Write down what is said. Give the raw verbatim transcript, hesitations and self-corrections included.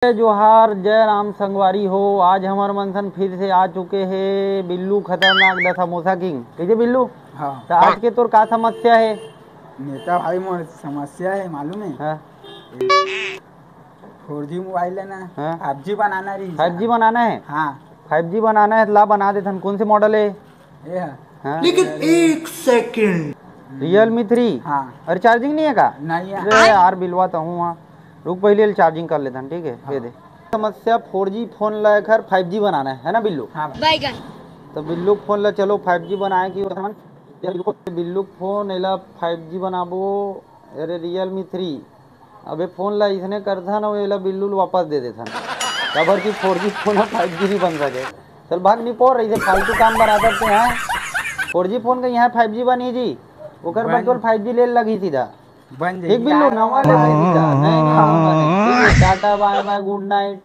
जय जोहार, जय राम संगवारी हो। आज हमर मन सन फिर से आ चुके हे बिल्लू खतरनाक द समोसा किंग। कइसे बिल्लू? हाँ। त आज के तोर का समस्या हे? नेता भाई, मोर समस्या हे, मालूम हे? हाँ। फोर जी मोबाइल लेना हे, हाँ। फाइव जी बनाना रही। फाइव जी बनाना हे? हाँ। फाइव जी बनाना हे त ला बना देथन। कौन से मॉडल हे? ये है। हाँ। लेकिन एक सेकंड। Realme three? हाँ। अरे, चार्जिंग नहीं है का? नहीं है। अरे यार, बिलवा तो हूँ, हाँ। रुक, पहले चार्जिंग कर लेथन, ठीक है? ये दे। समस्या, फोर जी फोन ला एकर फाइव जी बनाना है, है ना बिल्लू? हाँ भाई। बैगन। तो बिल्लू फोन ला चलो फाइव जी बनाए की। बिल्लू फोन एला फाइव जी बनाबो। अरे, Realme three। अबे, फोन ला इसने करथन अउ एला बिल्लू ल वापस दे देथन, काबर कि फोर जी फोन ह फाइव जी नहीं बन सके। चल भाग, नहीं पोर रही से फालतू काम बराबर से, हैं? फोर जी फोन का यहाँ फाइव जी बनी जी, ओकर बर बन- तोर फाइव जी ले लगी सीधा। बन ठीक जाएगी बिल्लू, यार। नवा ले भाई सीधा। नहीं, नहीं, नहीं, नहीं। ठीक है, टाटा, बाय बाय, गुड नाइट।